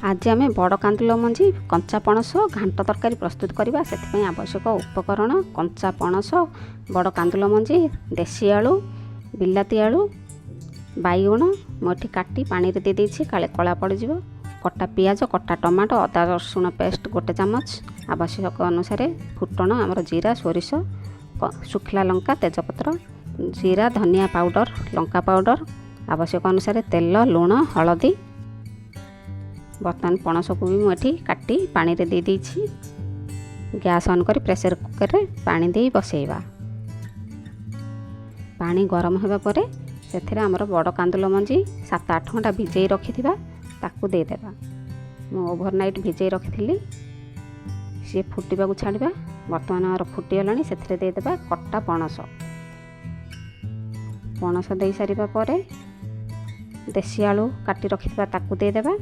ଆଜି ଆମେ ବଡ଼ କାନ୍ଦୁଲ ମଞ୍ଜି, କଞ୍ଚା ପଣସ ଘାଣ୍ଟ ତରକାରୀ ପ୍ରସ୍ତୁତ କରିବା। ସେଥିପାଇଁ ଆବଶ୍ୟକ ଉପକରଣ: କଞ୍ଚା ପଣସ, ବଡ଼ କାନ୍ଦୁଲ ମଞ୍ଜି, ଦେଶୀ ଆଳୁ, ବିଲାତି ଆଳୁ, ବାଇଗଣ ମୁଁ ଏଠି କାଟି ପାଣିରେ ଦେଇଦେଇଛି, କାଳେ କଳା ପଡ଼ିଯିବ, କଟା ପିଆଜ, କଟା ଟମାଟୋ, ଅଦା ରସୁଣ ପେଷ୍ଟ 1 ଚାମଚ, ଆବଶ୍ୟକ ଅନୁସାରେ ଫୁଟଣ ଆମର ଜିରା, ସୋରିଷ, ଶୁଖିଲା ଲଙ୍କା, ତେଜପତ୍ର, ଜିରା, ଧନିଆ ପାଉଡ଼ର, ଲଙ୍କା ପାଉଡ଼ର, ଆବଶ୍ୟକ ଅନୁସାରେ ତେଲ, ଲୁଣ, ହଳଦୀ। ବର୍ତ୍ତମାନ ପଣସକୁ ବି ମୁଁ ଏଠି କାଟି ପାଣିରେ ଦେଇଦେଇଛି। ଗ୍ୟାସ୍ ଅନ୍ କରି ପ୍ରେସର କୁକରରେ ପାଣି ଦେଇ ବସେଇବା। ପାଣି ଗରମ ହେବା ପରେ ସେଥିରେ ଆମର ବଡ଼ କାନ୍ଦୁଲ ମଞ୍ଜି 7-8 ଘଣ୍ଟା ଭିଜେଇ ରଖିଥିବା, ତାକୁ ଦେଇଦେବା। ମୁଁ ଓଭରନାଇଟ୍ ଭିଜେଇ ରଖିଥିଲି। ସିଏ ଫୁଟିବାକୁ ଛାଡ଼ିବା। ବର୍ତ୍ତମାନ ଆମର ଫୁଟିଗଲାଣି। ସେଥିରେ ଦେଇଦେବା କଟା ପଣସ। ପଣସ ଦେଇସାରିବା ପରେ ଦେଶୀ ଆଳୁ କାଟି ରଖିଥିବା, ତାକୁ ଦେଇଦେବା।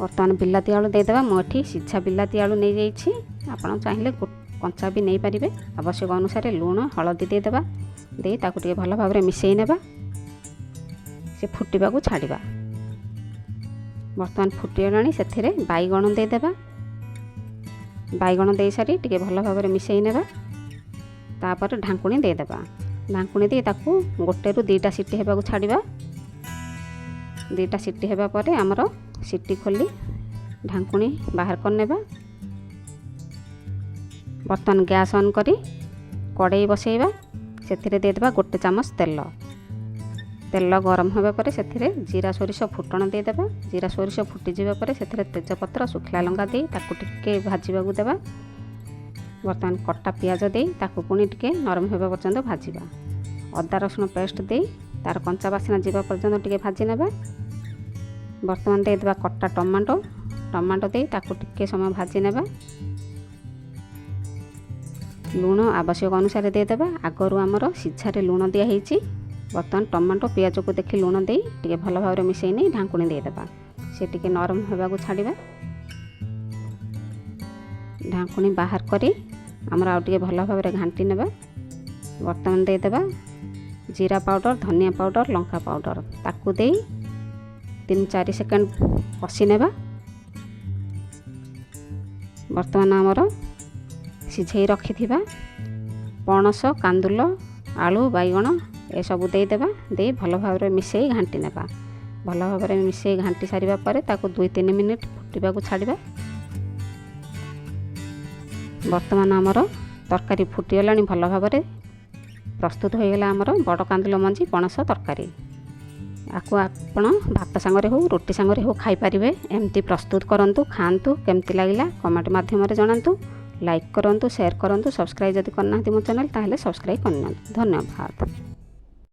ବର୍ତ୍ତମାନ ବିଲାତି ଆଳୁ ଦେଇଦେବା। ମୁଁ ଏଠି ସିଝା ବିଲାତି ଆଳୁ ନେଇଯାଇଛି, ଆପଣ ଚାହିଁଲେ କଞ୍ଚା ବି ନେଇପାରିବେ। ଆବଶ୍ୟକ ଅନୁସାରେ ଲୁଣ, ହଳଦୀ ଦେଇଦେବା। ଦେଇ ତାକୁ ଟିକେ ଭଲ ଭାବରେ ମିଶାଇ ନେବା। ସେ ଫୁଟିବାକୁ ଛାଡ଼ିବା। ବର୍ତ୍ତମାନ ଫୁଟିଗଲାଣି। ସେଥିରେ ବାଇଗଣ ଦେଇଦେବା। ବାଇଗଣ ଦେଇସାରି ଟିକେ ଭଲ ଭାବରେ ମିଶାଇ ନେବା। ତାପରେ ଢାଙ୍କୁଣୀ ଦେଇଦେବା। ଢାଙ୍କୁଣୀ ଦେଇ ତାକୁ 1ରୁ 2ଟା ସିଟି ହେବାକୁ ଛାଡ଼ିବା। 2ଟା ସିଟି ହେବା ପରେ ଆମର ସିଟି ଖୋଲି ଢାଙ୍କୁଣୀ ବାହାର କରିନେବା। ବର୍ତ୍ତମାନ ଗ୍ୟାସ୍ ଅନ୍ କରି କଡ଼େଇ ବସେଇବା। ସେଥିରେ ଦେଇଦେବା 1 ଚାମଚ ତେଲ। ତେଲ ଗରମ ହେବା ପରେ ସେଥିରେ ଜିରା, ସୋରିଷ ଫୁଟଣ ଦେଇଦେବା। ଜିରା, ସୋରିଷ ଫୁଟିଯିବା ପରେ ସେଥିରେ ତେଜପତ୍ର, ଶୁଖିଲା ଲଙ୍କା ଦେଇ ତାକୁ ଟିକେ ଭାଜିବାକୁ ଦେବା। ବର୍ତ୍ତମାନ କଟା ପିଆଜ ଦେଇ ତାକୁ ପୁଣି ଟିକେ ନରମ ହେବା ପର୍ଯ୍ୟନ୍ତ ଭାଜିବା। ଅଦା ରସୁଣ ପେଷ୍ଟ ଦେଇ ତାର କଞ୍ଚା ବାସ୍ନା ଯିବା ପର୍ଯ୍ୟନ୍ତ ଟିକେ ଭାଜି ନେବା। ବର୍ତ୍ତମାନ ଦେଇଦେବା କଟା ଟମାଟୋ। ଟମାଟୋ ଦେଇ ତାକୁ ଟିକେ ସମୟ ଭାଜି ନେବା। ଲୁଣ ଆବଶ୍ୟକ ଅନୁସାରେ ଦେଇଦେବା। ଆଗରୁ ଆମର ସିଝାରେ ଲୁଣ ଦିଆହେଇଛି। ବର୍ତ୍ତମାନ ଟମାଟୋ, ପିଆଜକୁ ଦେଖି ଲୁଣ ଦେଇ ଟିକେ ଭଲ ଭାବରେ ମିଶାଇ ନେଇ ଢାଙ୍କୁଣୀ ଦେଇଦେବା। ସେ ଟିକେ ନରମ ହେବାକୁ ଛାଡ଼ିବା। ଢାଙ୍କୁଣୀ ବାହାର କରି ଆମର ଆଉ ଟିକେ ଭଲ ଭାବରେ ଘାଣ୍ଟି ନେବା। ବର୍ତ୍ତମାନ ଦେଇଦେବା ଜିରା ପାଉଡ଼ର, ଧନିଆ ପାଉଡ଼ର, ଲଙ୍କା ପାଉଡ଼ର। ତାକୁ ଦେଇ 3-4 ସେକେଣ୍ଡ କଷି ନେବା। ବର୍ତ୍ତମାନ ଆମର ସିଝେଇ ରଖିଥିବା ପଣସ, କାନ୍ଦୁଲ, ଆଳୁ, ବାଇଗଣ ଏସବୁ ଦେଇଦେବା। ଦେଇ ଭଲ ଭାବରେ ମିଶାଇ ଘାଣ୍ଟି ନେବା। ଭଲ ଭାବରେ ମିଶାଇ ଘାଣ୍ଟି ସାରିବା ପରେ ତାକୁ 2-3 ମିନିଟ୍ ଫୁଟିବାକୁ ଛାଡ଼ିବା। ବର୍ତ୍ତମାନ ଆମର ତରକାରୀ ଫୁଟିଗଲାଣି ଭଲ ଭାବରେ। ପ୍ରସ୍ତୁତ ହୋଇଗଲା ଆମର ବଡ଼ କାନ୍ଦୁଲ ମଞ୍ଜି ପଣସ ତରକାରୀ। ଆକୁ ଆପଣ ଭାତ ସାଙ୍ଗରେ ହେଉ, ରୁଟି ସାଙ୍ଗରେ ହେଉ ଖାଇପାରିବେ। ଏମିତି ପ୍ରସ୍ତୁତ କରନ୍ତୁ, ଖାଆନ୍ତୁ। କେମିତି ଲାଗିଲା କମେଣ୍ଟ ମାଧ୍ୟମରେ ଜଣାନ୍ତୁ। ଲାଇକ୍ କରନ୍ତୁ, ସେୟାର କରନ୍ତୁ। ସବସ୍କ୍ରାଇବ୍ ଯଦି କରିନାହାନ୍ତି ମୋ ଚ୍ୟାନେଲ୍, ତାହେଲେ ସବସ୍କ୍ରାଇବ୍ କରିନିଅନ୍ତୁ। ଧନ୍ୟବାଦ।